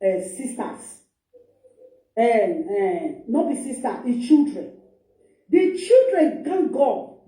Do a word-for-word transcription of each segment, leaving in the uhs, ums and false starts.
uh, sisters. Um, uh, not be sister, the children. The children can't go.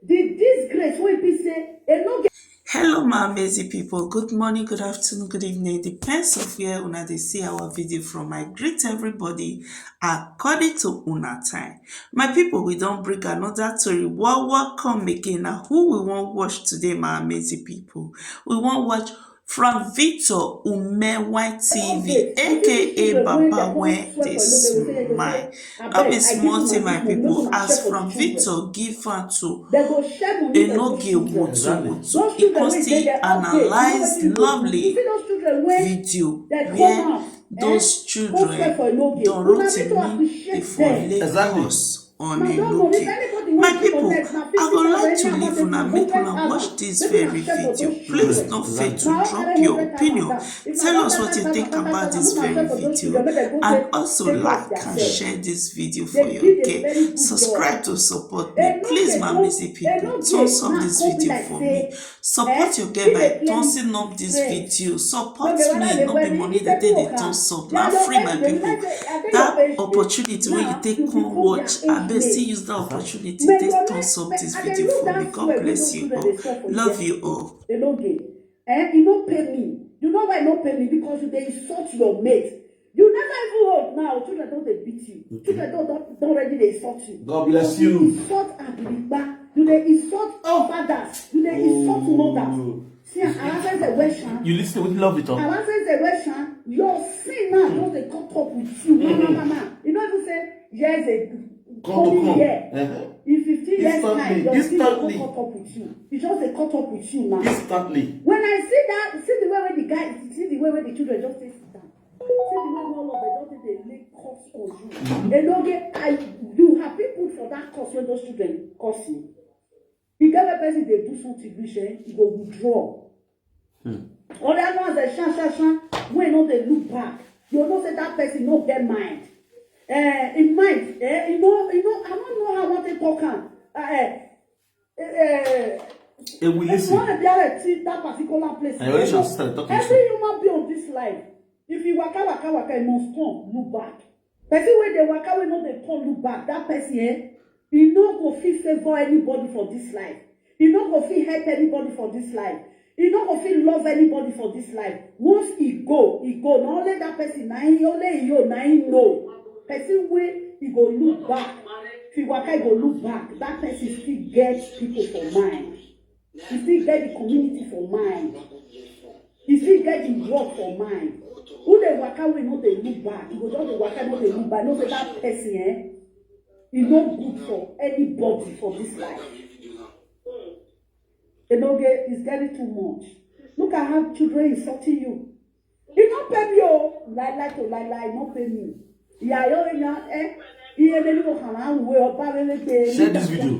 The disgrace wey be say e no get. Hello, my amazing people. Good morning, good afternoon, good evening. Depends of where una dey see our video from. I greet everybody according to una time. My people, we don bring another story. Well, welcome again. Now, who we wan watch today, my amazing people? We wan watch Frank Victor Ume Y T V, aka Baba Wey Dey Smile. No be small thing, my people, as Frank Victor give am to Enoge Woto Woto. He come still analyze lovely video where those children, Don Rotimi, dey for lick us on Enoge. My people, I would like to leave una, make una watch this very video. Please don't fail to drop your opinion. Tell us what you think about this very video. And also like and share this video for your girl. Subscribe to support me. Please, my amazing people, thumbs up this video for me. Support your girl by thumbsing up this video. Support me, no be money dey take dey thumbs up. Na free, my people. That opportunity wey you take come watch, abeg still use that opportunity take thumbs up this video for me. God bless you all. Love you all. Enoge, eh, you no pay me. You know why you no pay me? Because you dey insult your mate. You never even old now. Children don dey beat you. Children don don don already dey insult you. God bless you. Insult Agidigba. You dey insult fathers. You dey insult mothers. See, Alasese Weshan. You listen with love it up. Alasese Weshan. Your sin now don dey come up with you. Mama, mama. You know you say years ago. Come to come. Year. Uh-huh. In fifteen years Instantly, time, your sin don instantly. Come up with you. E just dey come up with you now. Instantly. When I see that, see the way wey the guy, see the way wey the children just dey sit down. See the way all of them just dey lay curse on you. Enoge, I, you have been put for that curse when those children curse you. The guy wey person dey do something reach, eh, he go withdraw. Other ones dey shan shan shan, wey no dey look back. You know say that person no get mind. Eh, in mind, eh, you know, you know, I don't know how I want to talk am. Uh, eh, eh, eh, And we listen. One of the other thing, that particular place. And your sister talking Every human being on this life, if you waka waka waka, you must turn look back. Person wey dey waka wey no dey turn look back, that person, eh, e no go fit favour anybody for this life. E no go fit help anybody for this life. E no go fit love anybody for this life. Once e go, e go. Na only that person, na him, only e own, na him know. Person wey e go look back, if e waka e go look back, that person still get people for mind. E still get the community for mind. E still get the world for mind. Who dey waka wey no dey look back, e go just dey waka no dey look back. Know say that person, eh, e no good for anybody for this life. Enoge is getting too much. Look at how children insulting you. E no pay me o. Lie lie to lie lie, e no pay me. Ìyá yóò yan ẹ. Iye mélòó kan máa ń wo ọba lélẹ́ pé Share this video.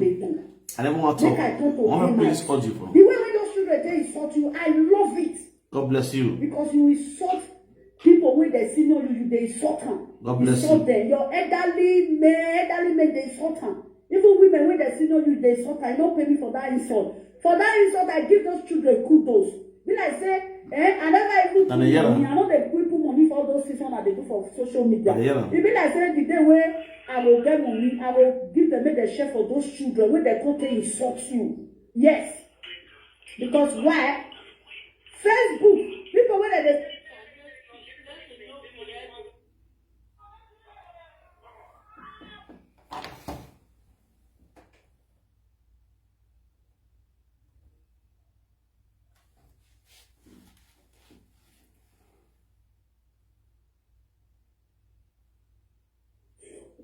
I never want to Make talk. I talk to I want him. to play this audio for now. The way wey those children dey insult you, I love it. God bless you. Because you insult people wey dey senior you, you dey insult am. God bless Insult you. Them. Your elderly men, elderly men dey insult am. Even women wey dey senior you, dey insult am. You no pay me for that insult. For that insult, I give those children kudos. Be like say, eh, I never even Na put dey hear am. Money. I no dey put put money for all those things wey I dey do for social media. Na dey hear am. E be like say the day wey I go get money, I go give them make dem share for those children wey dem come take insult you. Yes. Because why? Facebook, people wey dem dey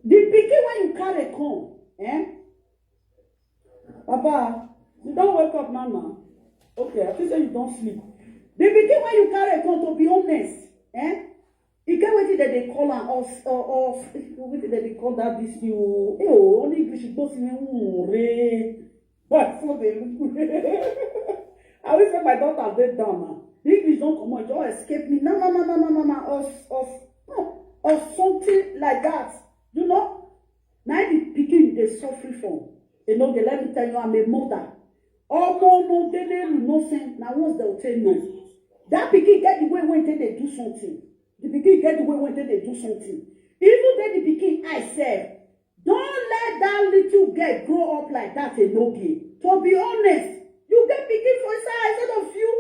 The pikin wey you carry come, eh? Papa, you don wake up now now. Okay, I think say you don sleep. The pikin wey you carry come, to be honest, eh? E get wetin dem dey call am, of, of, of, wetin dem dey call that this thing o? Eh o, only English go see me, hmm, re. But so dey look. I wish say my daughter dey down now. The English don comot, e just escape me. Na na na na na na na, of, of, of something like that. You know? Na the pikin dey suffer from. You know, dey let me tell you, I'm a mother. Omo no dey dey no say na once dem take know. That pikin get the way wey take dey do something. He get the way when they do something. Even then the pikin I sef. Don't let that little girl grow up like that, Enogie. To be honest, you get pikin for inside, I said of you.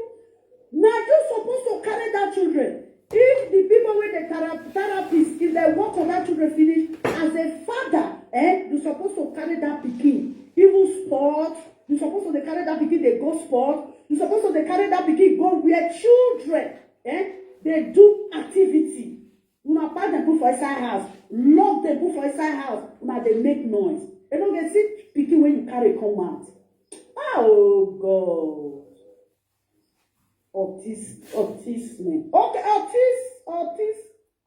Now you supposed to carry that children. If the people with the thera- therapists, if they work on that children finish, as a father, eh, you supposed to carry that pikin. Even sport, you supposed to dey carry that pikin, they go sport. You supposed to dey carry that pikin, go where children, eh, they do activity. Una pack dem put for inside house, lock dem put for inside house, una dey make noise. Dem no get see pikin wey you carry come out. Ah, oh God. Autis, autisme. Okay, autis, autis,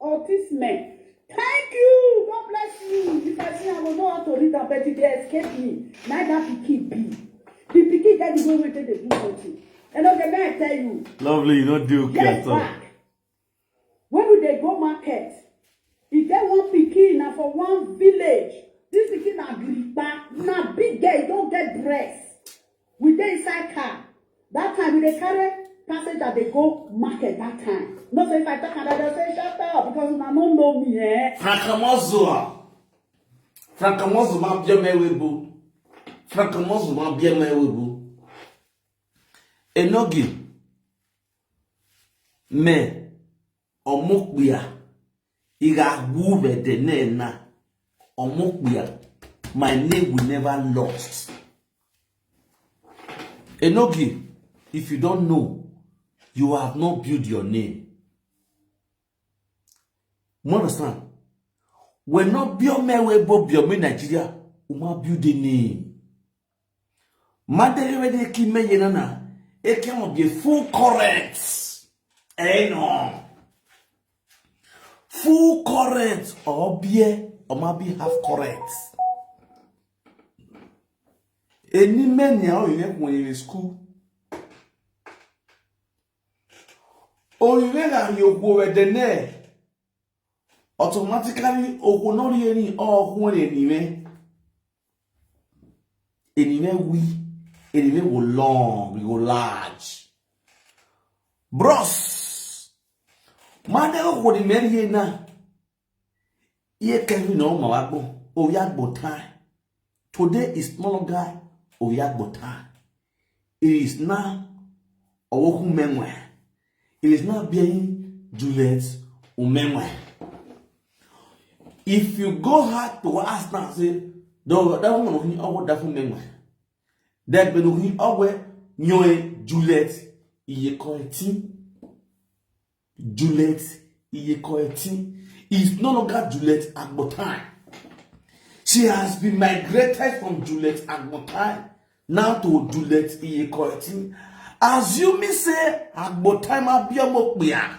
autisme. Thank you. God bless you. If I see, I will know how to read am, but e dey escape me. Na that pikin be. The pikin get the way wey take dey do something. And okay, may I tell you? Lovely, you no dey okay Yes, at all. Back. When we dey go market, e get one pikin na for one village. This pikin na gripa, na big girl, e don get breast. We dey inside car. That time we dey carry passenger dey go market that time. No say if I talk am, dem say shut up because una no know me, eh? Frankamozo. Frankamozo ma bia me webu. Frankamozo ma bia me webu. Enogie. Me. Omukpia. Iga gu vede ne na. Omukpia. My name will never lost. Enogie, if you don't know, you have not built your name. You understand? When not Biome Webo Biome Nigeria, Uma build a name. Madere wede ki me yenana, it can be full current. Eh no. Full current or beer or maybe half current. Any many are in school. Oyiwe ga yogbo wedene. Automatically, ogo no ri eni ogun eni me. Eni me we, eni me go long, we go large. Bros, mane ogo ni meri na. Ye Kevin no ma wa gbo, o ya gbo time. Today is no longer Oyagbota. It is now Owokumenwe. It is now being Juliet Umenwe. If you go hard to ask now, say, the that woman of Owo Dafu Menwe. That be looking Owe Nyoe Juliet Iyekoeti. Juliet Iyekoeti is no longer Juliet Agbotai. She has been migrated from Juliet Agbotai now to Juliet Iyekoeti. Assuming say Agbotai ma be a mokpia,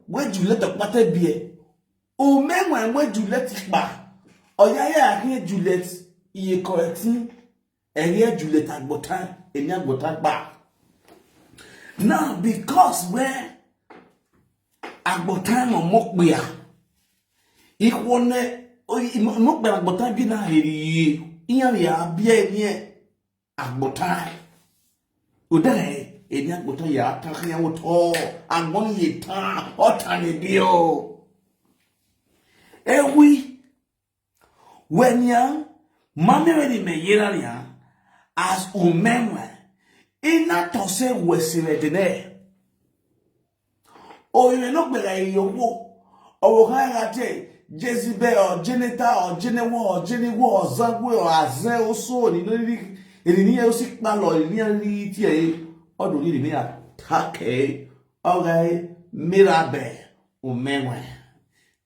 where Juliet Okpate be, o men when where Juliet Ikpa, or yaya here Juliet Iyekoeti. Eye Juliet Agbotai, eni Agbotai gba. Now, because where Agbotai no mokpia, ikwone, mokpia Agbotai bi na heri, iya ya bia eni Agbotai. Udae, eni Agbotai ya ta ya woto, agbon ye ta, ota ne bio. Ewi, Wenia, mame weni me yera nia, as umemwe, ina tose wesire dene. Oyo no gbega yowo, owo ha gate, Jezebel, or Jeneta, or Jenewo, or Jenewo, or Zagwe, or Aze, or so, ni no ni, ni ni o si palo, ni ni ti e, odo ni ni attack e, ogai, mirabe, umemwe.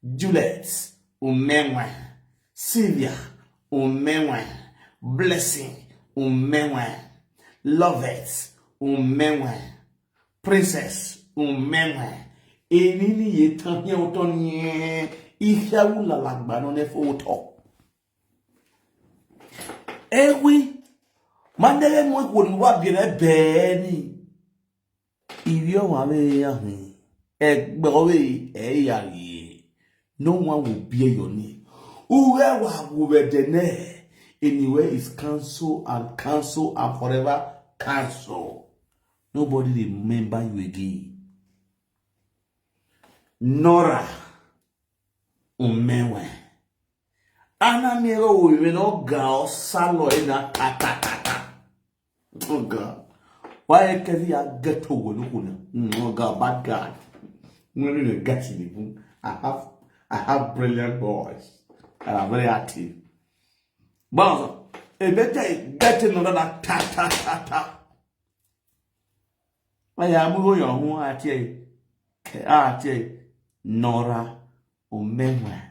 Juliet Umenwe, Sylvia Umenwe, Blessing Umenwe, Lovett Umenwe, Princess Umenwe. Eni ni ye tan ye oto ni e, ihe awula lagba no ne fo oto. Ewi, mandele mo ko ni wa bi re be ni. If you want me, eh, eh, but we, eh, yeah, yeah. No one will bear your name. Whoever will be the name anywhere is cancel and cancel and forever cancel. Nobody remember you again. Nora Umenwe. Ana mi ero wo mi no ga o salo e na ta ta ta ta. Oh God. Why can you get to go look una? Oh God, bad God. When you get in, I have I have brilliant boys and I'm very active. But e better get in another ta ta ta ta. I am going on who I tell you. I tell you. Nora Umenwe.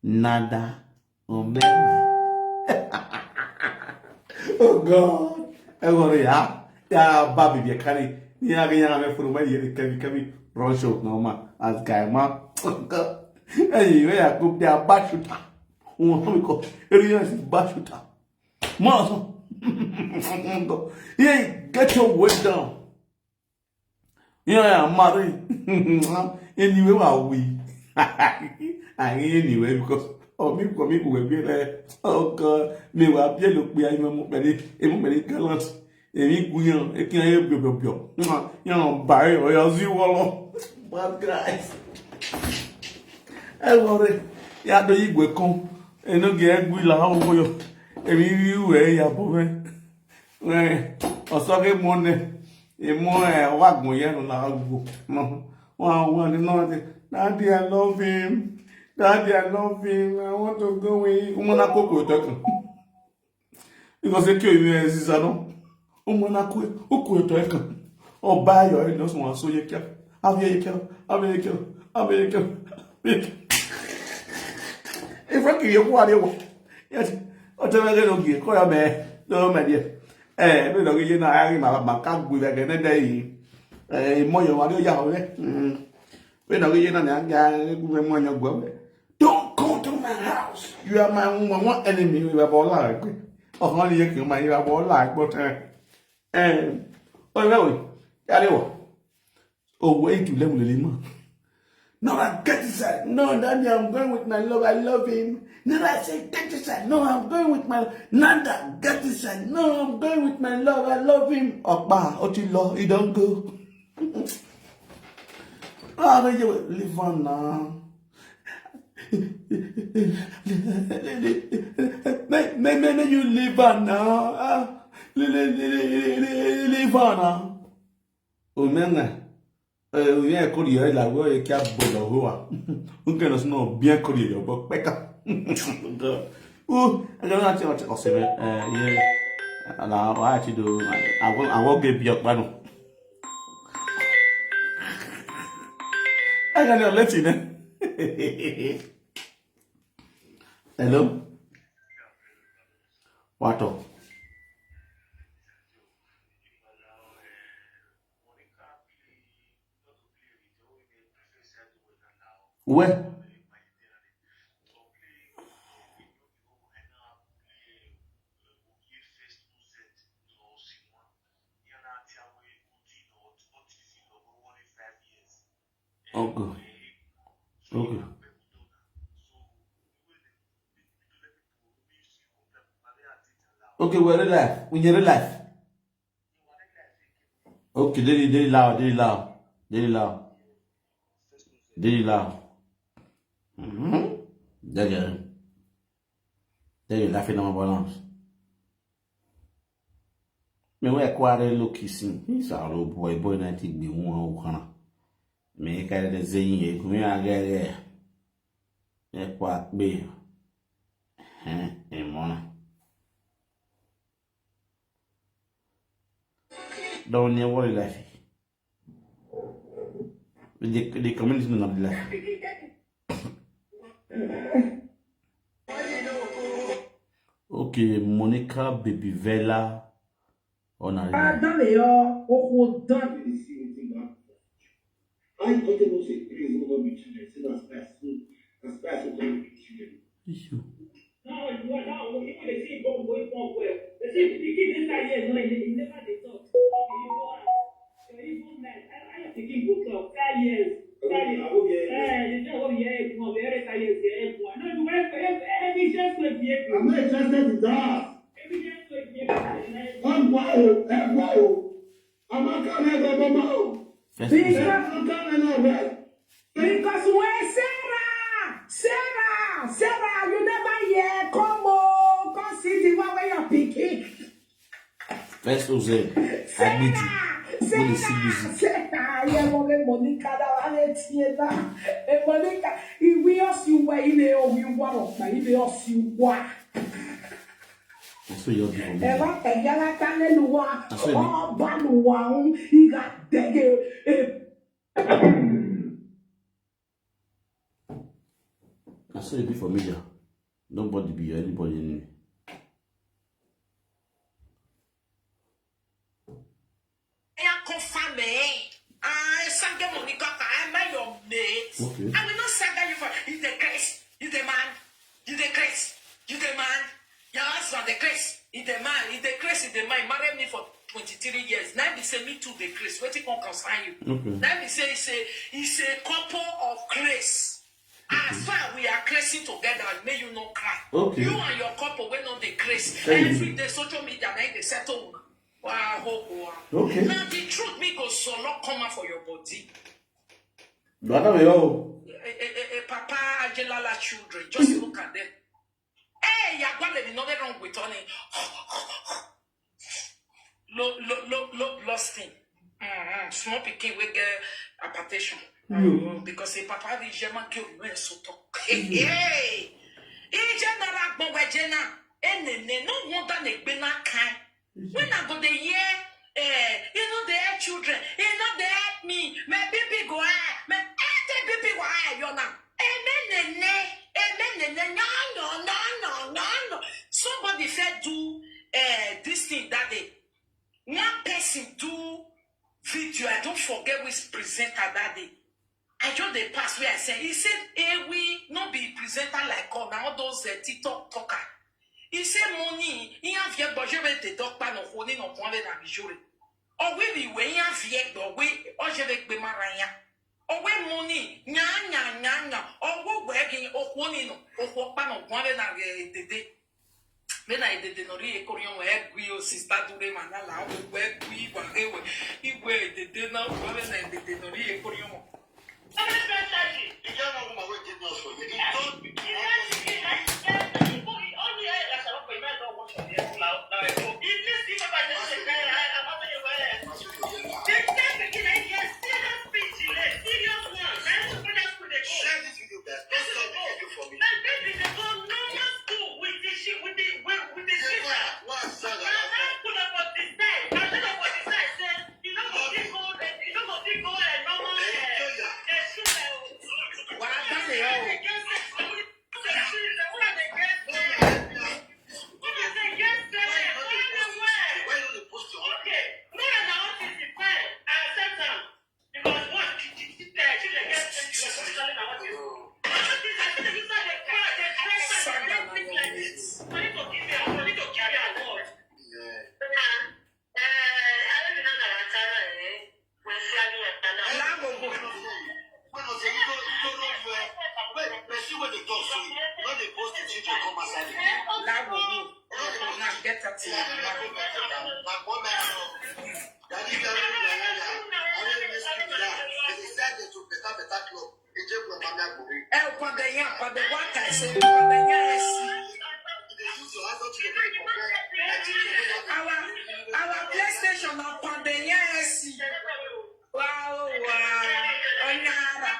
Nada Umenwe. Oh God. I worry ya. Ya baby be carry. Ni ya ga ya me furu mai yeri kemi kemi. Run show no ma. As guy ma. Oh God. Hey, where I go there back shooter. Who we call? Area is back shooter. Maso. Yeah, get your weight down. Yeah, I'm married. Anyway, what we? I anyway because oh me come me go be like oh God me wa be look be I mo be e mo be gallant. Emi guyan e kin aye bio bio bio. Yan ba e o yo zi wo lo. Bad guys. E worry. Ya do igwe kon. E no ge egwi la ha wo yo. Emi wi we ya bo me. Eh, ọsọ ke mo ne. E mo e wa gun ye no la wo. No. Wa wa ni no de. Daddy, I love him. Daddy, I love him. I want to go with him. Umo na koko to kan. Because e ke mi e sisa no. Umo na ko o ko to e kan. O ba yo e no so wa so ye ke. Abi ye ke. Abi ye ke. Abi ye ke. If I give you what you want. Yes. O te me ke no gi ko ya me. No me die. Eh, me no gi na ya ma ma ka gu be ke ne de yi. Eh, mo yo wa yo ya ho le. Mm. We no gi na na ga gu me mo yo gbo. Don't come to my house. You are my number one enemy. We are all like. Oh, honey, you my you are all like but eh. Eh. Oh, no. Ya le wo. Oh, wait to level le mo. No, I get inside. No, Daddy, I'm going with my love. I love him. Never say get inside. No, I'm going with my Nada, get inside. No, I'm going with my love. I love him. Opa, o ti lọ, he don't go. Ah, no, you leave on now. Make, make, make, make you leave on now. Ah, leave, leave, leave, leave, leave on now. Omena. Eh, o yẹn kò rí ẹ làwọ ẹ kí a gbọ́dọ̀ hó wa. N kẹrọ sínú ọbí ẹ kò rí ẹ yọbọ pẹka. O, ẹ jẹ́ láti ọ̀sẹ̀ ọ̀sẹ̀ rẹ ẹ yẹ àlà wàá ti do àwọn àwọn gẹ̀ bí ọ̀pá nù. Ẹ jẹ́ ní ọ̀lẹ́tì náà. Hello. What up? Where? Okay. Okay. Okay, we're real life. We in real life. Okay, dey dey loud, dey loud, dey loud, dey loud. Mm-hmm. Dey there. Dey you laughing on my balance. Me we kware look kissing. He's a little boy, boy na ti gbe won o kan. Me ka de zeyin e, me a gere. E kwa pe. Hen, e mo na. Don't you worry life. The, the community no be life. Okay, Monica Baby Vela. Ona. Ah, dale yo, ojo dan. I thought it was a reasonable return. I said, that's best. That's best. Issue. Now, you are now, even the same bomb going on well. The same pikin inside here, no, he never dey talk. The evil heart, the evil mind. I, I am pikin go talk. Five years. Five years. Eh, the job of here, everyone, where is five years here, everyone. No, you went for every, every just wait here. I'm not interested in that. Every just wait here. Come, wow, eh, wow. I'm not coming, I'm not coming. First Big person. Up. I'm not coming, no, well. Sarah, Sarah, Sarah, you never hear. Come on, come see the one where your pikin. First of all, admit it. Go dey see music. Sarah, yeah, mommy, Monica, that one is here now. Eh, Monica, he will ask you why he lay on you one of my, he lay ask you why. Na so you all be for me. Eva Tayala Taneluwa, That's what I mean. Obaluwa, he got dege. Na so e be for media. Nobody be your anybody enemy. I confirm eh. I sang Monica, I am your mate. Okay. I will not sang you for. He's the Chris, he's the man, he's the Chris, he's the man. Your husband, the Chris, he's the man, he's the Chris, he's the man. Marry me for twenty-three years. Now they say me too, the Chris. What you can concern you? Okay. Now they say, say, he's a couple of Chris. As far we are Chrising together, may you not cry. Okay. You and your couple will not the Chris. Thank you. Every day, social media, now they settle. Wow, hope, wow. Okay. Now the truth, me go so long come out for your body. But I don't know. Eh, eh, eh, eh, Papa Ajelala children, just look at them. Hey, Yagwale, the nothing wrong with Tony. Low, low, low, low blood stain. Mm-hmm. Small pikin will get hypertension. Mm, because a papa the German kill me so talk. Hey, hey. Ije na ragbon wejena. Enene, no wonder they be na kind. When I go dey hear, eh, you know they help children, you know they help me, my baby go high, my every baby go high, you know. Amen, amen, amen, amen, no, no, no, no, no, no. Somebody said do uh, this thing that day. One person do video, I don't forget which presenter that day. I just dey pass where I say, he said, hey, we no be presenter like all, now all those uh, TikTok talker. He said, money, he have your budget with the doctor, no, holding on one and be sure. Or we be when you have yet, or we, or je vais be maranya. Or we money, nya, nya, nya, nya, or we wegging, or one in, or what pan of one and a day. Then I did not read Korean where we, your sister, do them and allow where we were, they were, he were, they did not, when I did not read Korean. Our our PlayStation na pandenya esi. Wow, wow. Onyara.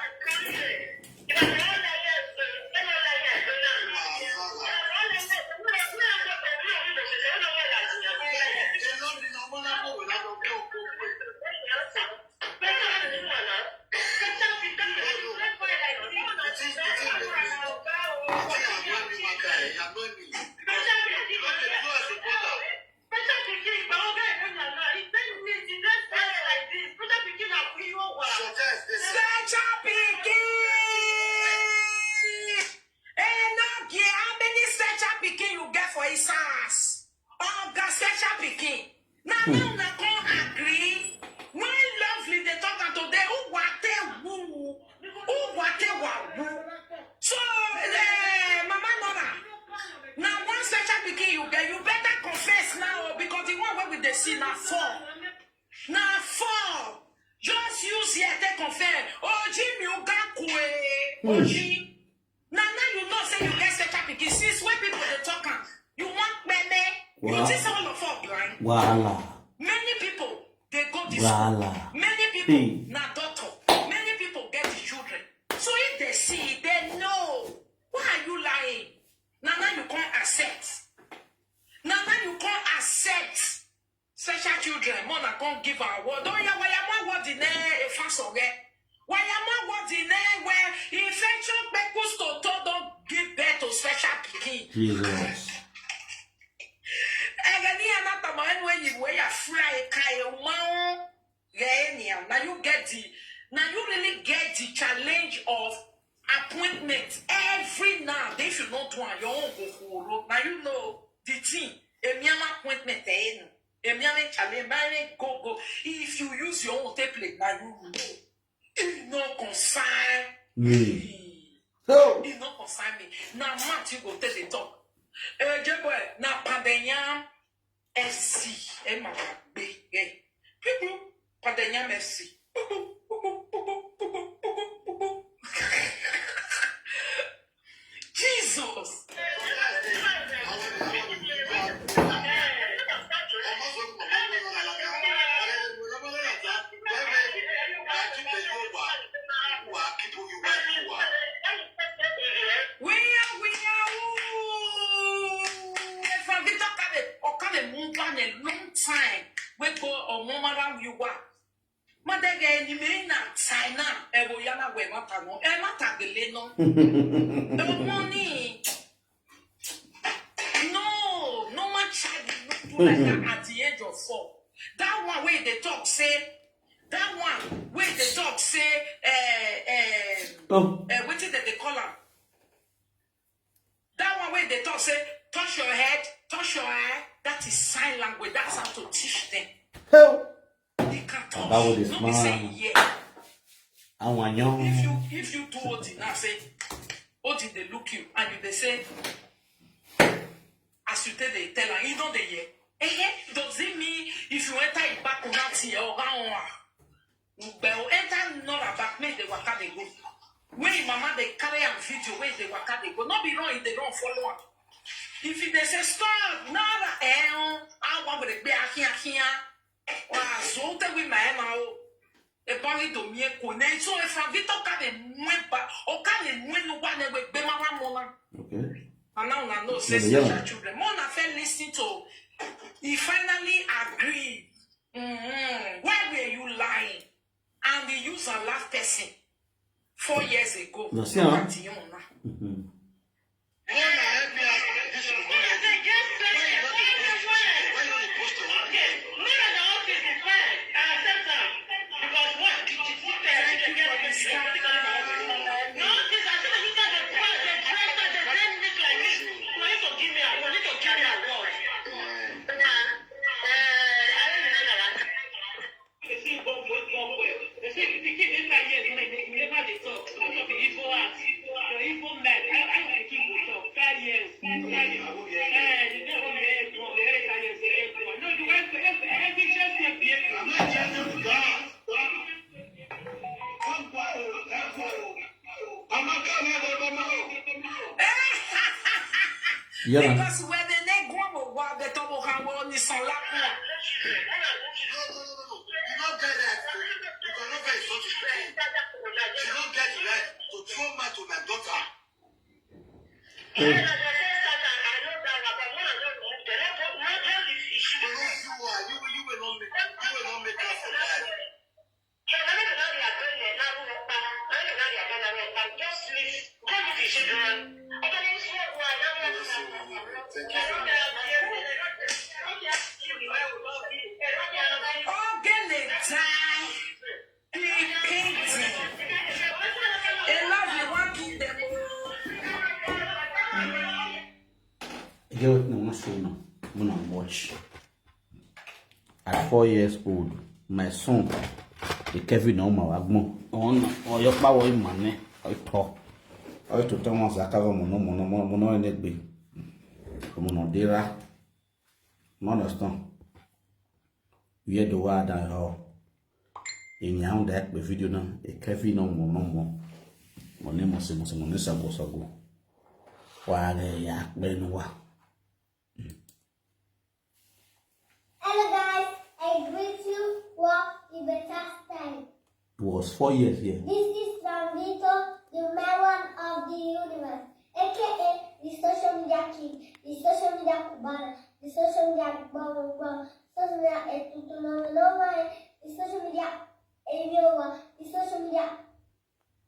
Special pikin. Hey, no, how many special pikin you get for his house? Oga special pikin. Now, now, now, come agree. When lovely they talk and today, who wate who? Who wate wa who? So, eh, Mama Nora, now one special pikin you get, you better confess now because the one wey we dey see na four. Na four. Just use here take confirm. Oh, Jimmy, you got Oji. Now, now you know say you get special pikin. Since when people dey talk am, you want meme. You think say all of us blind? Wahala. Many people dey go this school. Wahala. Many people na doctor. Many people get the children. So if they see, they know. Why are you lying? Now, now you can't accept. Now, now you can't accept special children. Mona can't give her award. Oh yeah, why am I award in a fast away? Why am I award in a where infection pekos to don't give birth to special pikin? Jesus. Egeni anatama anyway you wear a fry kai umao. Now you get the now you really get the challenge of appointment every now. If you not do your own go now you know the thing. A mere appointment eh. A mere challenge go go. If you use your own template now you know. It no concern Me. So, It no concern me. Now month you go take the talk. Eh, J boy, now Pandanyam S C. Eh, my big. Eh. People, Pandanyam S C. Jesus. Where we are, ooh, if I get up at it, or come and move on a long time. We go or more than you are. Madege ni me na China. Ebo yana we mata no. E mata gele no. The money. No, no man child will not do like that at the age of four. That one where they talk say, that one where they talk say, eh, eh, Oh. eh, what did they call her? That one where they talk say, touch your head, touch your eye. That is sign language. That's how to teach them. Help. They can touch. That one is No be say mine. Yeah. Àwọn yan. If you if you do Odi now say, Odi they look you and you they say, as you tell they tell her, you know they hear. Eh, eh, does it mean if you enter it back on that here or around her? But enter not a back make the waka they go. When mama they carry am video, when they waka they go. Not be wrong if they don't follow am. If they say stop, nada, eh, I want to be a here here. Wa so te we ma ema o. E ba ri do mi e ko ne so e fa vi to ka de mwe ba o ka le mwe no wa ne we gbe ma wa mo na. Okay. And now na no say Yeah, yeah. Special children. Mo na fe listen to. He finally agreed. Mm-hmm. Why were you lying? And he used a last person four years ago. No, see, Look huh? At you now. Mhm. Person born for small boy. Person pikin dey five years, you never dey talk. Because of the evil heart. Your evil mind. How how your pikin go talk? Five years. Five years. Eh, you dey hold your head go. Your head five years, your head go. No, you went for every every just take behavior. I'm not changing to God. Come go, come go. I'm not coming, I'm not coming. Yeah, man. Because when they go over, they talk about how only son like one. No, no, no, no, no. You don't get right. You cannot get insult to people. You don't get the right to throw mouth to my daughter. Hey. You know you are. You will, you will not make, you will not make us survive. Ogene die. He painting. A love you want give them. You get wetin I wan say now? Una watch. At four years old, my son, the Kevin na ọmọ wa gbọ́n. Ọ̀hún ọ̀yọ́ pàwọ̀ ìmọ̀ ní ọ̀tọ̀. Ọ̀yọ́ tó tọ́ wọn sàkà ọmọ náà mọ̀ náà mọ̀ náà ẹni gbé. Ọmọ náà dé rà. You understand? Where the word and how. In your own that video now, a Kevin no more, no more. Mone mose mose, mone sago sago. Wa re ya pe nu wa. Hello guys, I greet you for the better style. It was four years here. This is Bambito, the melon of the universe, aka the social media king, the social media cubana, the social media gbọgbọgbọ, social media etutu no no no, the social media eyowa, the social media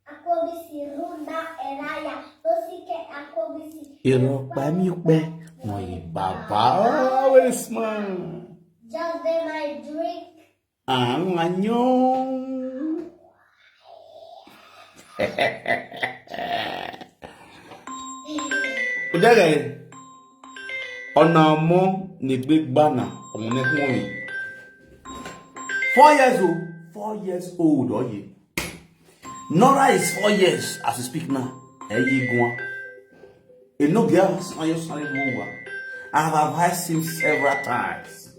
Akwobisi Runda Eraya Losike Akwobisi. Èrò pa mí pẹ́, wọ́n yìí bàbá always man. Just dey my drink. Àrùn àyàn. Odege, ọ̀nà ọmọ nìgbé gbànà ọmọ nìkún mi. Four years old, four years old, oye. Nora is four years as we speak now. Ẹ yí gun wa. Enoge a san yo san wo wa. I have advised him several times.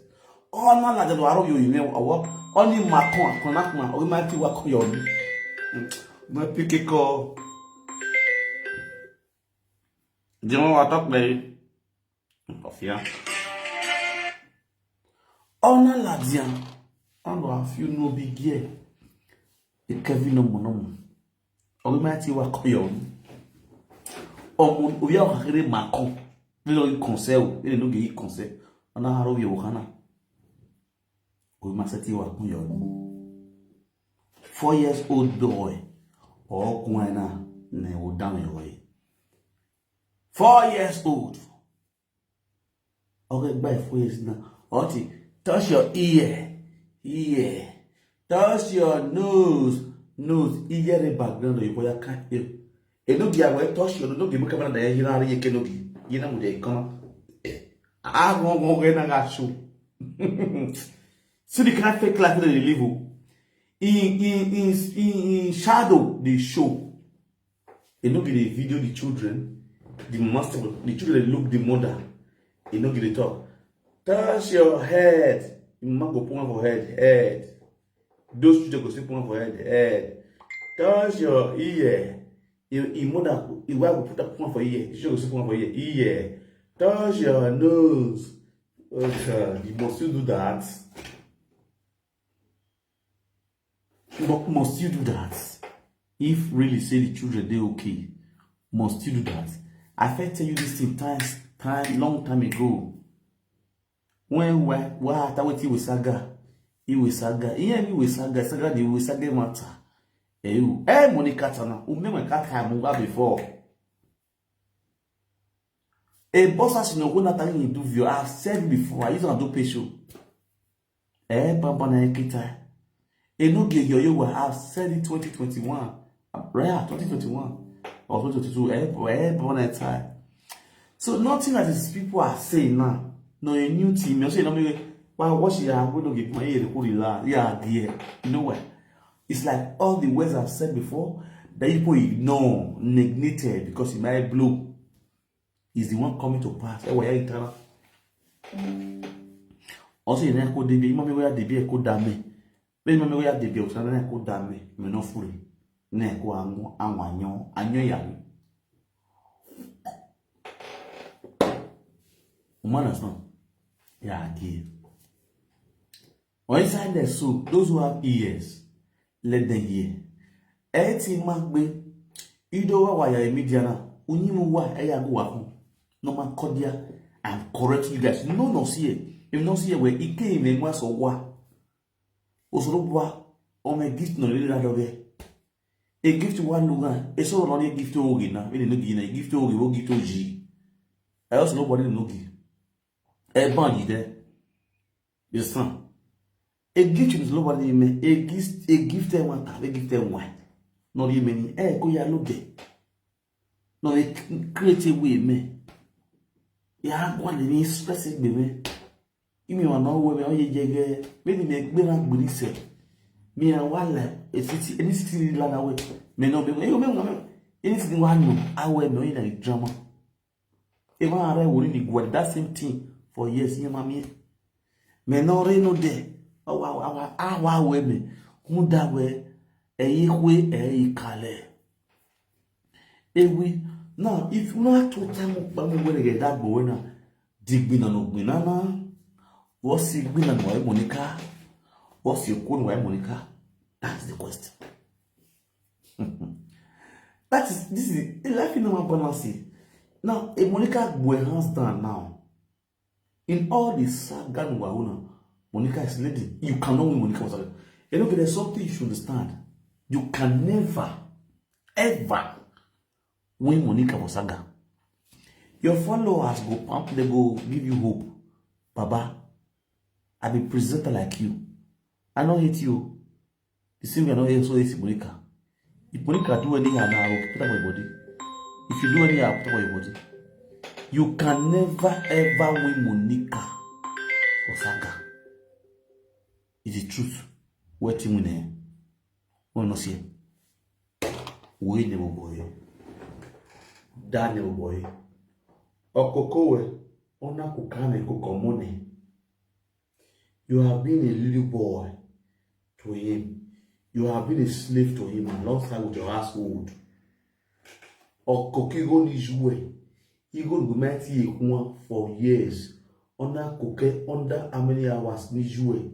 Ona la de lo aro yo ime awo. Oni ma kon akon na kon o ma ti wa ko yo ni. Ma pike ko. Jemo wa talk me. Ofia. Ona la dia. Ando a few no big year. E Kevin no mo no mo. Obi ma ti wa ko yo. Omo obi a kere ma ko. Mi lo yi konse o, ele no ge yi konse. Ona haro ye wo kana. Obi ma se ti wa ko yo. Four years old boy. O kun na ne o down yo. Four years old. Okay, by four years now. Oti, touch your ear, ear. Touch your nose, nose. Ear the background of your boy can't hear. E no be aware, touch your nose. No be make camera that you know you can no be. You know they come. Ah, go go go na ga show. See the kind of fake life that they live. Oh. In in in in, in shadow they show. E no be dey video the children, the master, the children dey look the mother. E no be dey talk. Touch your head. Im mama go put one for head, head. Those children go still put one for head, head. Touch your ear. Im im mother, im wife go put one for ear. The children go still put one for ear, ear. Touch your nose. Oh God, you must still do that. But must you do that? If really say the children dey okay, must you do that? I fit tell you this thing times time long time ago. When why why after wetin we saga, he we saga, he and we saga, saga the we saga matter. Eh, you, eh, Monica Tana, who make my cat time over before. A boss has no one that I do view. I've said before, I used to do pay show. Eh, Baba na kita. E no get your you I've said it twenty twenty-one. Right, twenty twenty-one or twenty twenty-two. Eh, eh, Baba na time. So nothing that these people are saying now. No, a new team. You say no me why what she are going to get my ear to la. Yeah, dear. You know what? It's like all the words I've said before that people ignore, neglected because it might blow. Is the one coming to pass. Ewa ya itara. Also, you know, could be mommy where the beer could damn me. Be mommy where the beer was na could damn me. Me no free. Ne ko anwo anwanyo anyo ya. Woman is not. Yeah, dear. Or inside the soul, those who have ears, let them hear. Eti magbe ido wa wa ya media na unyimu wa eya go wa. No man cordial and correct you guys. No no see. If no see where it came in was or wa. Osoro wa o me gift no le la doge. A gift one no ga. E so no gift o gi na. We no gi na gift o gi o gift o ji. I also nobody no gi. E ban yi de. Yes sir. A gift is nobody me. A gift a gift e want a gift e want. No di me ni e ko ya no de. No e create a way me. Ya kwa ni stress gbe me. Imi wa no we me o ye je ge. Me ni me gbe na gbe ni se. Me a wa la a city any city la na we. Me no be me me me. Any city wa no. A we no in a drama. Even I would in the that same thing for years. Yeah, mommy. Me no re no de. Awa awa awa we me. Hun da we. E yi kwe e yi kale. Ewi, now, if you know how to tell me, but me when I get that boy now, dig bin and bin na. What's it bin and why Monica? What's your code why Monica? That's the question. That is, this is a life in normal balance. Now, a Monica boy hands down now. In all the saga Nuwahuna, Monica is leading. You cannot win Monica for saga. You know, there's something you should understand. You can never, ever win Monica for saga. Your followers go pump, they go give you hope. Baba, I be presenter like you. I don't hate you. The same way I don't also hate Monica. If Monica do anyhow now, I will put up my body. If you do anyhow, I will put up your body. You can never ever win Monica for saga. It's the truth. What you win eh? When no see. We never boy. That never boy. Okokowe, ona kukane kukomone. You have been a little boy to him. You have been a slave to him alongside with your household. Okokigo ni jue. Igo gumeti ekwan for years. Ona koke under how many hours ni jue.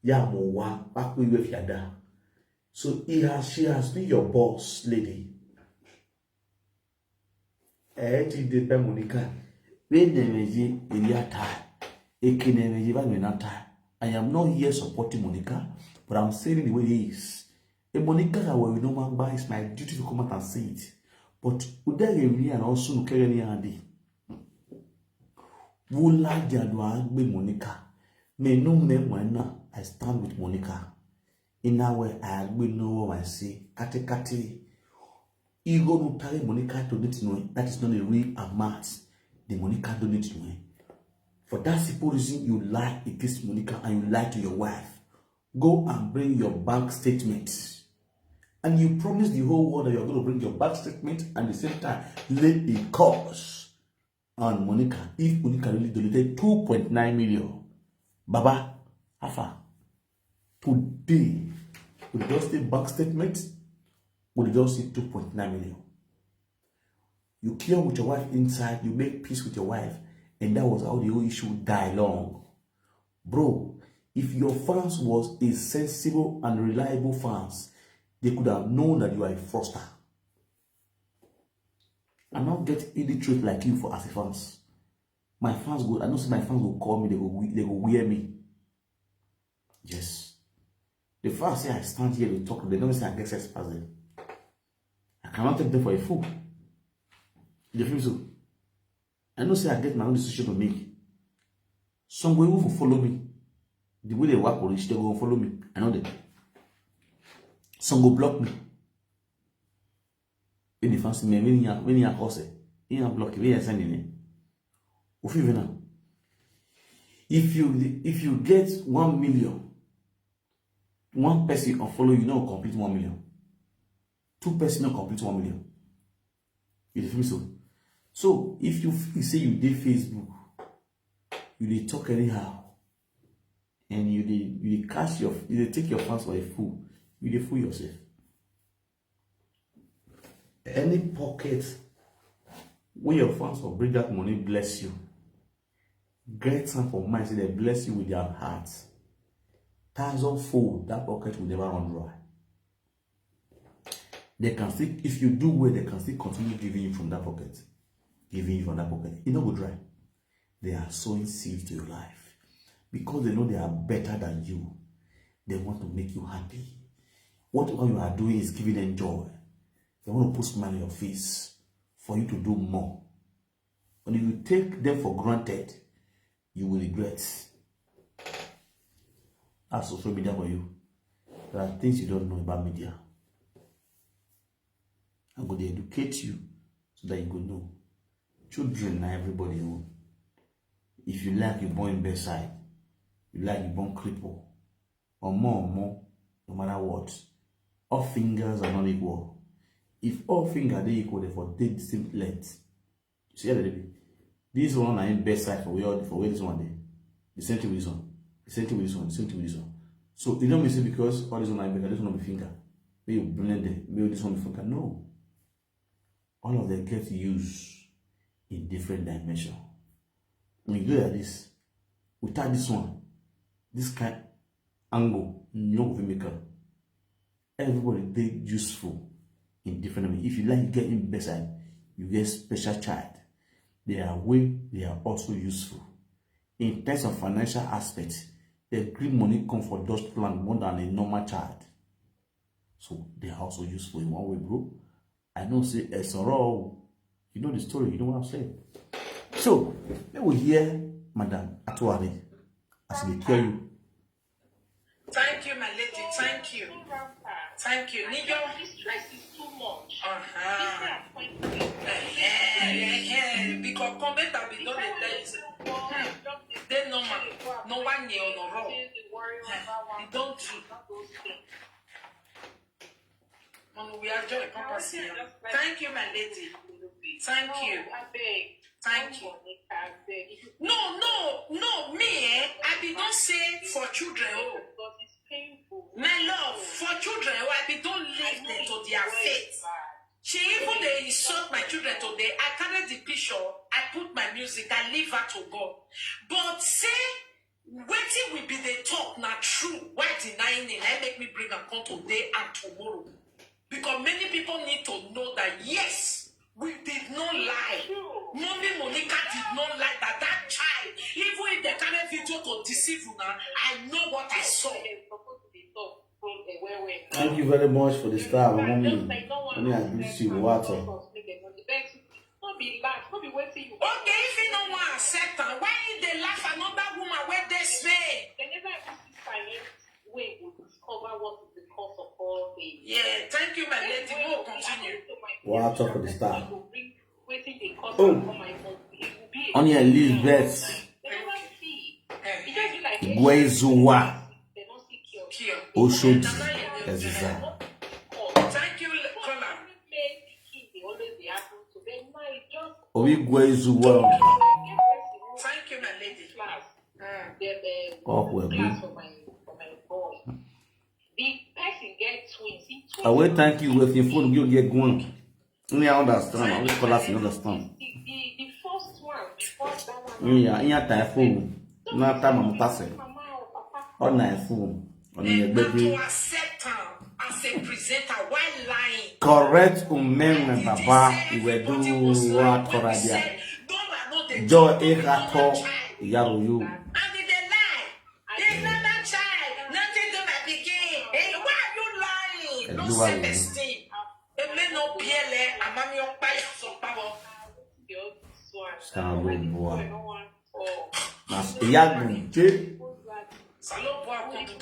Ya mo wa, pa pe iwe fiada. So he has, she has been your boss, lady. Eh, ti de pe Monica. We nemeji eri ata. Eke nemeji ba me nata. I am not here supporting Monica, but I'm saying it the way it is. A Monica that we no man buy, it's my duty to come out and say it. But udege mi and also no kere ni andi. Wula jadwa gbe Monica. Me no me mwana. I stand with Monica. In a way, I agree no one I say. Kate kate. Igo no tare Monica to donate no. That is not a real amount. The Monica donate no. For that simple reason, you lie against Monica and you lie to your wife. Go and bring your bank statement. And you promise the whole world that you're going to bring your bank statement and the same time lay a curse on Monica if Monica really donated two point nine million. Baba, Afa, today, we just see bank statement, we just see two point nine million. You cure with your wife inside, you make peace with your wife, and that was how the whole issue die long. Bro, if your fans was a sensible and reliable fans, they could have known that you are a fraudster. I not get illiterate like you for as a fans. My fans go, I know say my fans go call me, they go we- they go wear me. Yes. The fact say I stand here to talk, they don't say I get sex pass them. I cannot take them for a fool. You feel so? I know say I get my own decision to make. Some go even follow me. The way they work for reach, they go follow me. I know that. Some go block me. When you fancy me, when you when you cause it, you block it, when you send it. Ofi now. If you if you get one million, one person unfollow you, no complete one million. Two person no complete one million. You dey feel me so? So if you feel say you dey Facebook, you dey talk anyhow, and you dey you dey catch your you dey take your fans for a fool, you dey fool yourself. Any pocket where your fans for bring that money bless you. Get some for mind, say they bless you with their hearts. Thousand fold, that pocket will never run dry. They can still, if you do well, they can still continue giving you from that pocket. Giving you from that pocket. It no go dry. They are sowing seeds to your life. Because they know they are better than you. They want to make you happy. Whatever you are doing is giving them joy. They want to put smile on your face for you to do more. When you take them for granted, you will regret. That's social media for you. There are things you don't know about media. I'm going to educate you so that you go know. Children na everybody own. If you like, you born bedside. You like, you born cripple. Or more, or more, no matter what. All fingers are not equal. If all fingers are equal, they for take the same length. You see how they be? This one na him bedside for where for where this one dey. The same thing with this one. The same thing with this one. The same thing with this one. So you know me say because all this one na better, this one no be finger. May you blend it. May this one be finger. No. All of them get use in different dimension. When you do like this, without this one, this kind angle, you no go fit make am. Everybody dey useful in different way. If you like get him bedside, you get special child. They are way, they are also useful. In terms of financial aspect, they bring money come for those plan more than a normal child. So they are also useful in one way, bro. I know say Esoro, you know the story, you know what I'm saying. So, may we hear Madam Atuari as we tell you. Thank you, my lady. Thank you. Thank you. Niyo, this stress is too much. Uh-huh. Because come better be done in days. They normal. No one year no wrong. Don't you? Mama, we are joy, Papa Sia. Thank you, my lady. Thank you. Thank you. No, no, no, me, eh, I be not say for children, oh. My love, for children, oh, I be don't leave them to their fate. She even dey insult my children today. I carry the picture, I put my music, I leave her to God. But say, wetin we be dey talk na true. Why denying it? I make me bring am come today and tomorrow. Because many people need to know that yes, we did not lie. Mommy Monica did not lie that that child, even if they carry video to deceive una, I know what I saw. Thank you very much for the star, mommy. Mommy, I greet you. What? No be laugh, no be wetin you. Okay, if you no wan accept am, why you dey laugh another woman wey dey Spain? They never even see science wey go discover what is the cause of all things. Yeah, thank you, my lady. We'll continue. What talk for the star? Wetin dey cause am come my body? It will be a Only a little bit. They never see. It just be like Gwezuwa. They don't see cure. Oshodi Eziza. Thank you, caller. Obi Gwezuwa. Thank you, my lady. Ọkụ egbu. The person get twins. I will thank you with your phone. You get one. Me, I understand. I will call us, you understand. The, the, the first one, before that one. Yeah, yeah, typhoon. Na time I'm passing. On my phone. On your baby. As a presenter, why lying? Correct, Umem, Baba, you were do what for idea. Joy, Ekato, Yaru, you. And they lie. They never child. Nothing to my pikin. Hey, why are you lying? No self-esteem. Eme no biele, amami okpa ya so pabo. Salute, boy. That's Yagu.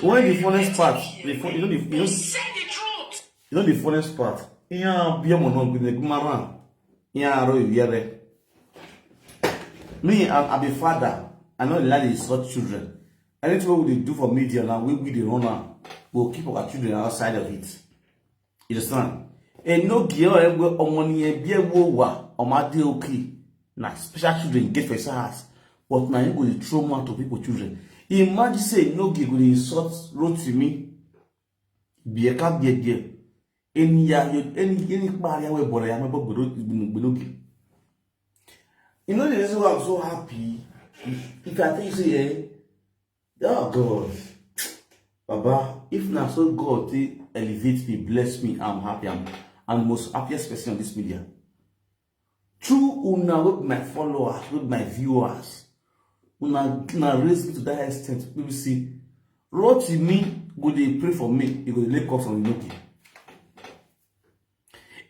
When the funniest part, the fun, you know, the, you know, you know the funniest part. Yeah, be a mono, be the Gumara. Yeah, Roy, yeah. Me, I, I be father. I know like they insult children. Anything we dey do for media now, we, we dey run am. We'll keep our children outside of it. You understand? And no girl, eh, we, omoni, eh, be a wo wa, omade okay. Na special children get for his house. But now you go dey throw mouth to people children. Imagine say no girl go dey insult Rotimi. Be a cat, be a girl. Any ya, any, any party we bore ya, me bo gbero, gbero, gbero. You know the reason why I'm so happy? If I tell you say, eh, oh God, Baba, if na so God take elevate me, bless me, I'm happy. I'm, I'm the most happiest person on this media. True una with my followers, with my viewers, una, una raise me to that extent. People say, Rotimi go dey pray for me, he go dey lay curse on Enogi.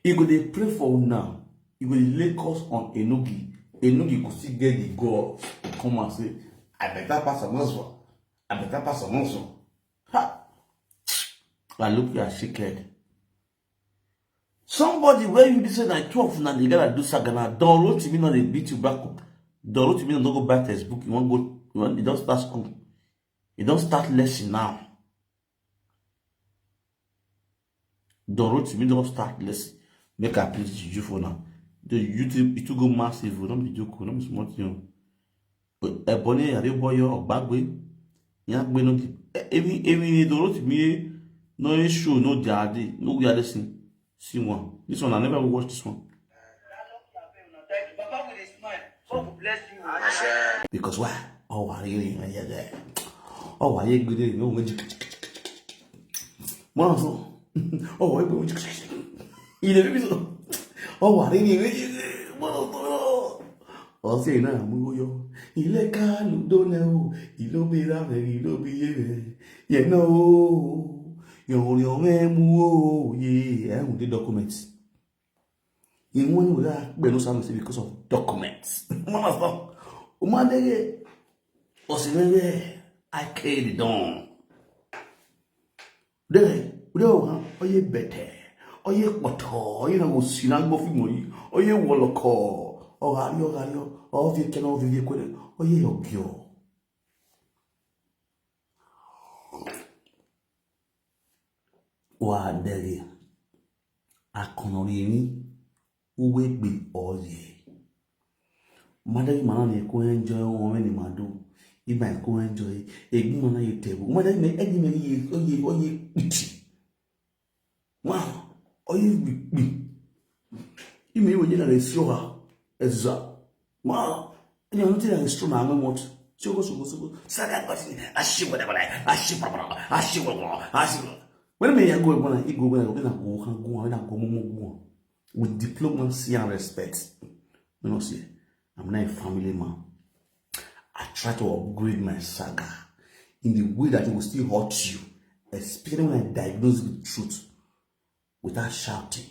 He go dey pray for una, he go dey lay curse on Enogi. Enogi go still get the God to come and say, I better pass Amazua. I better pass Amazua. Ha! I look, you are shaken. Somebody where you say like twelve now, they gotta do sagana. Don't Rotimi now, they beat you back up. Don't Rotimi now, don't go back textbook. You want go, you want, you don't start school. You don't start lesson now. Don't Rotimi don't start lesson. Make a please you for now. The YouTube, it will go massive. Don't be joke. Don't be smart, you know. Ebony, are you boy, or Bagwe? Yeah, we no. Even, even the Rotimi, no issue, no jadi, no we are listening. See one. This one, I never watch this one. Because why? Oh, why are you in here? Oh, why are you good? You know, when you, mwana so. Oh, why are you? You know, so. Oh, why are you? Mwana so. Ọ sị na mụ yo. Ile ka ludo na o. Ilo bi ra me, ilo bi ye me. You know. Yo, yo, me mu o. Yeah, I want the documents. In one way, I no sound because of documents. Mwana so. Umandege. Osimebe. I carry the don. Dere, ude o ha, oye bete, oye kpoto, oye na gosi na gbo fi mo yi, oye woloko, ogari, ogari, o, o fi kena, o fi fi kwere, oye ogio. Wa dere, akono ri ni, uwe gbe oye. Mother, you man, you go enjoy one when you do. You might go enjoy. A good man, you table. Mother, you may, you may, you, you, you, you, Wow, oye gbigbi. Ime iwe nyina na esio ha eza. Wow, enya no ti na esio na ame mot. Sio go, sio go, sio go. Saga kwasi. Ashi wala wala. Ashi wala wala. Ashi wala wala. Ashi wala. When me ya go go na, I go go na, go na go ha go na go mo mo go. With diplomacy and respect. You know, see, I'm not a family man. I try to upgrade my saga in the way that it will still hurt you, especially when I diagnose the truth without shouting.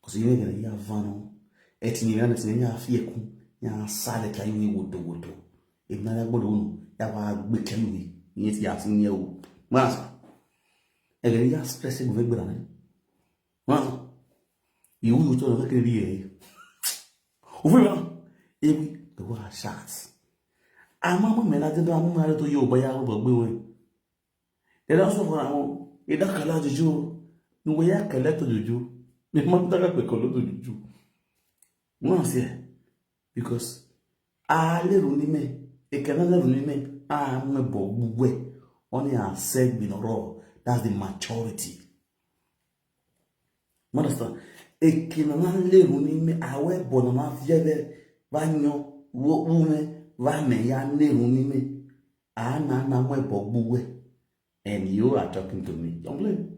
Because you ain't gonna hear vano. Eti ni yana tini ya fie ku ya sale ka yui wodo wodo. If na ya gbolo unu ya wa gbe ka yui. Ni eti ya sin ye o. Masa. E gani ya stress go ve gbera ne. Masa. Iwu yo to na kiri ye. Uwe ma. Ebi the wa shots. Ama mo me na de do amu ma to yo ba ya ro gbe we. Ẹ lọ sọ fún àwọn ìdákàlà àjòjò ni wọ́n yá kẹlẹ́ tó jòjò ni wọ́n dára pẹ̀kọ́ ló tó jòjò. Wọ́n á sẹ́ because a lérò ní mẹ́ ìkànnì lérò ní mẹ́ a mẹ́bọ̀ gbogbo ẹ̀ wọ́n ní à ń sẹ́gbìn ọ̀rọ̀. That's the maturity. Understand? Ìkànnì lérò ní mẹ́ àwọ̀ ẹ̀bọ̀ náà máa fi ẹ̀rẹ̀ bá yan wọ́n mẹ́ bá mẹ́ ya lérò ní mẹ́. Ah, na na mo ebo gbuwe. And you are talking to me. Don't blame.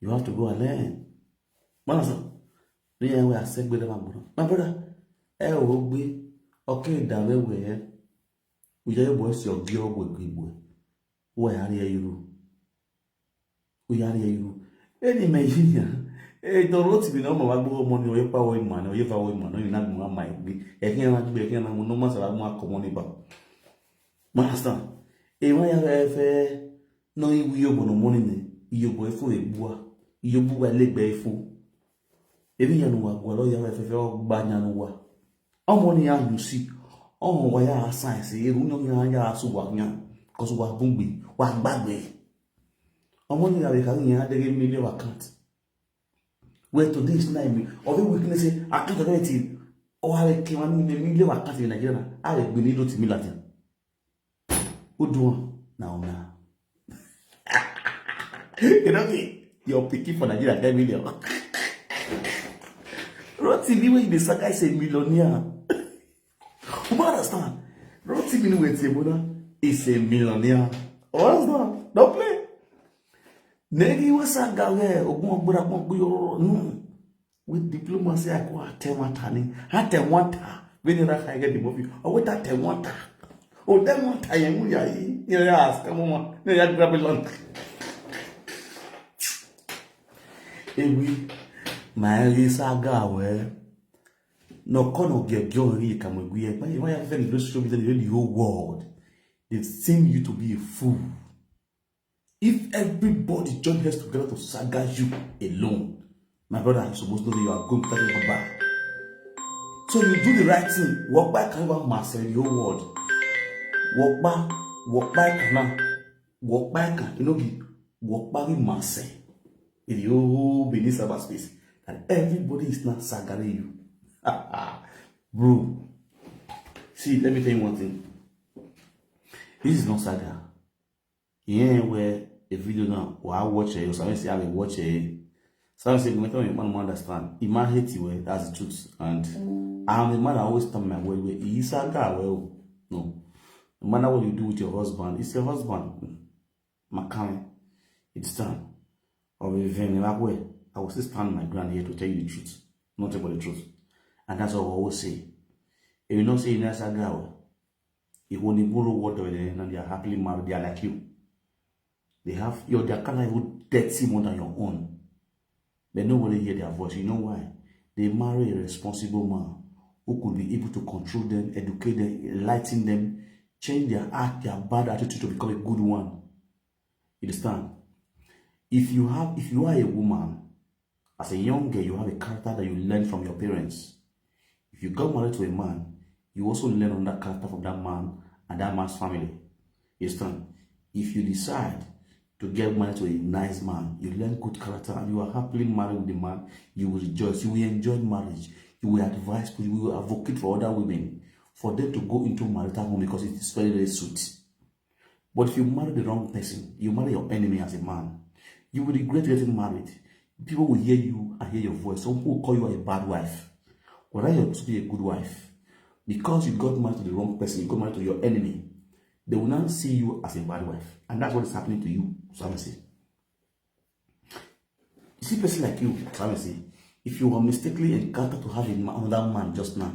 You have to go and learn. Mana so. Ni ya we asegbe da magboro. My brother, e o gbe. Okay, da we we. Uja yo boy si ogi ogwe gbe. We ari e yuru. Uyari eyu. Eni me yiya. E do roti mi na mo wa gbo mo ni oye pa wo ma ni oye fa wo ma ni oye na gbo ma igbe. E kin na gbe e kin na mo no ma sara mo akomo ni ba. Master. E wa ya fe no iwu yo bo no mo ni ne. Iyo bo efu e bua. Iyo bua le gbe efu. Ebi ya no wa gwa lo ya fe fe o gba nya no wa. Ọmọ ni ya yusi. Ọmọ wa ya science eru ni ya ya su wa nya. Cause wa bungbe wa gbagbe. Ọmọ ni ya be ka ni ya dege million account. Where today is nine million. Of a weakness, account of anything. Or I can one million million account in Nigeria. I will be need to me Latin. Who do one? Now, now. You know me? Your picking for Nigeria, ten million. Rotimi, when the saga is a millionaire. You understand? Rotimi, when Tebola is a millionaire. Understand? Don't play. Negi was a guy, Ogun Agbura, Ogun Yoro, no. With diplomacy, I go at ten one tani. At ten one ta. When you like, I get the movie. Oh, with that ten one ta. Oh, ten one ta, you know, yeah, yeah, ask, come on, yeah, grab a lunch. Ewi, my saga, well, no, kono get John Lee, come with we, but you have very little show me the whole world. They've seen you to be a fool. If everybody join hands together to saga you alone, my brother, you suppose know that you are going to goodbye. So you do the right thing. Walk back and go and master the whole world. Walk back, walk back and now. Walk back and you know the walk back in master. In the whole Benin cyberspace. And everybody is not sagaring you. Bro. See, let me tell you one thing. This is not saga. Yeah, where a video now, well, I watch it, you say I watch it. So I say, no matter what your man won't understand, he might hate you, eh, that's the truth. And I'm a man, I always stand my word. Where he is a guy, well, no. No matter what you do with your husband, it's your husband. Makame, it's time. Or even in that way, I will still stand my ground here to tell you the truth, nothing but the truth. And that's what I always say. If you don't say nice guy, if only borrow water, and they are happily married, they are like you. They have your, their color even dirty more than your own. But nobody hear their voice. You know why? They marry a responsible man who could be able to control them, educate them, enlighten them, change their act, their bad attitude to become a good one. You understand? If you have, if you are a woman, as a young girl, you have a character that you learn from your parents. If you got married to a man, you also learn on that character from that man and that man's family. You understand? If you decide to get married to a nice man, you learn good character and you are happily married with the man, you will rejoice. You will enjoy marriage. You will advise people, you will advocate for other women, for them to go into marital home because it is very, very sweet. But if you marry the wrong person, you marry your enemy as a man, you will regret getting married. People will hear you and hear your voice. Some people will call you a bad wife. Whether you're supposed to be a good wife, because you got married to the wrong person, you got married to your enemy, they will now see you as a bad wife. And that's what is happening to you, Samisi. You see, person like you, Samisi, if you were mistakenly encountered to have a ma-, another man just now,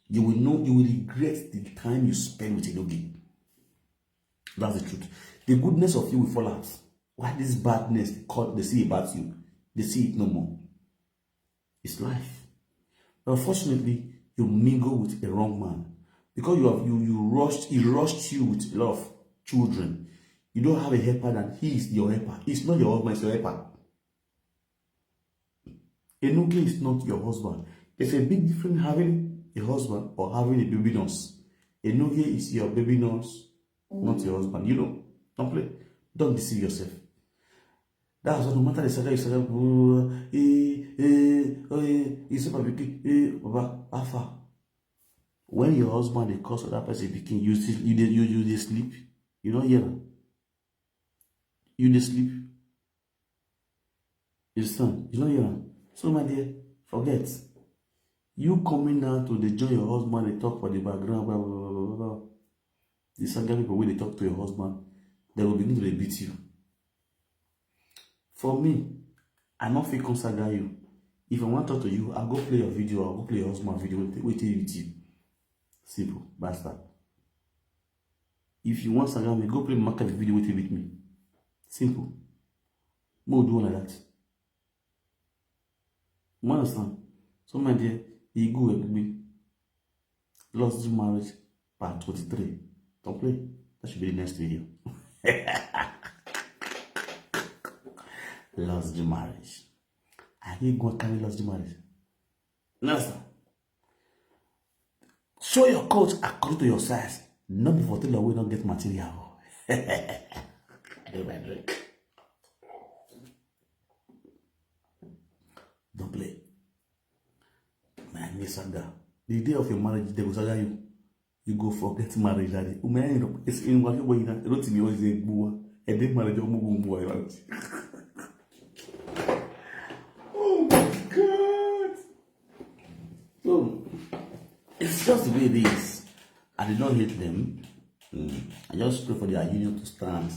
you will know, you will regret the time you spend with Enogi. That's the truth. The goodness of you will fall out. Why this badness they call, they see about you? They see it no more. It's life. Unfortunately, you mingle with a wrong man because you have, you, you rushed, he rushed you with a lot of children. You don't have a helper, and he is your helper. He's not your husband, it's your helper. Enogi is not your husband. There's a big difference having a husband or having a baby nurse. Enogi is your baby nurse, not your husband. You know, don't play. Don't deceive yourself. That's why no matter the saga, you saga, oh, eh, eh, oh, eh, you say, "Baby, eh, Baba, how far?" When your husband dey curse other person pikin, you still, you dey, you, you dey sleep. You don't hear am. You dey sleep. You understand? You don't hear am. So my dear, forget. You coming now to dey join your husband, dey talk for the background, blah, blah, blah, blah, blah. The saga people wey dey talk to your husband, they will begin to dey beat you. For me, I no fit come saga you. If I wan talk to you, I go play your video, I go play your husband video, wait, wait till you tip. Simple, basta. If you wan saga me, go play market video, wait till you beat me. Simple. Mo do one like that. You understand? So my dear, e go with me. Lost marriage part twenty-three. Don't play. That should be the next video. Lost marriage. I ain't gonna carry lost marriage. You understand? Show your coat according to your size. Not before tell you we don't get material. Dey my drink. Don't play. My name is Saga. The day of your marriage, they will saga you. You go forget marriage that day. Ume, you know, it's in what you want. Don't me always say, "Bua." And then marriage, you move, bua, right? Oh my God. So, it's just the way it is. I did not hate them. Mm. I just pray for their union to stand.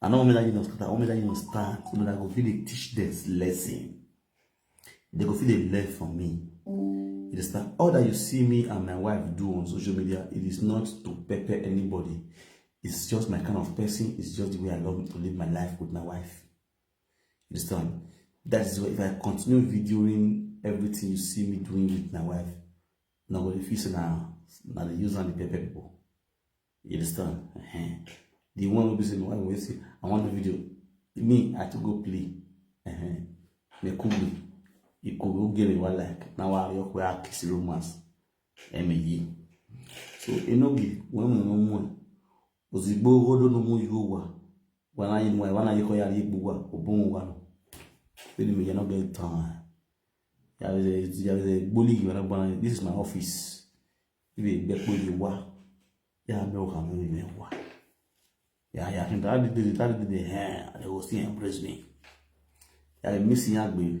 I know me that union stand. I know me that union stand. So that I go really teach them lesson. They go feel they learn from me. You understand? All that you see me and my wife do on social media, it is not to pepper anybody. It's just my kind of person. It's just the way I love to live my life with my wife. You understand? That is why if I continue videoing everything you see me doing with my wife, now what if you say now, now they use on the pepper people. You understand? Uh-huh. The one who be say, "Why we say I want the video?" Me, I to go play. Uh-huh. Me cool me. You could go get it one like now. I your way kiss romance. M A E. So enogi when we no more. Ozigbo godo no more you wa. When I in why when I call you bugwa obon wa no. When me you no get time. There is a there is a bully you are not. This is my office. If you get where you wa, yeah, me o come me wa. Yeah, yeah, I think that did that did the hand. They will still embrace me. Yeah, they miss you.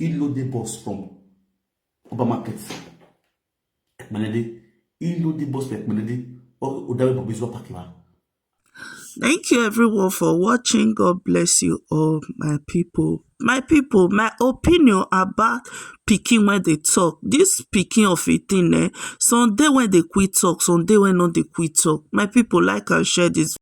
He load the bus from Upper Market, Ekmenede. He load the bus from Ekmenede. Or Odawe Bobizo Pakiwa. Thank you everyone for watching. God bless you all, my people. My people, my opinion about pikin when they talk. This pikin of a thing, eh? Some day when they quit talk, some day when not they quit talk. My people, like and share this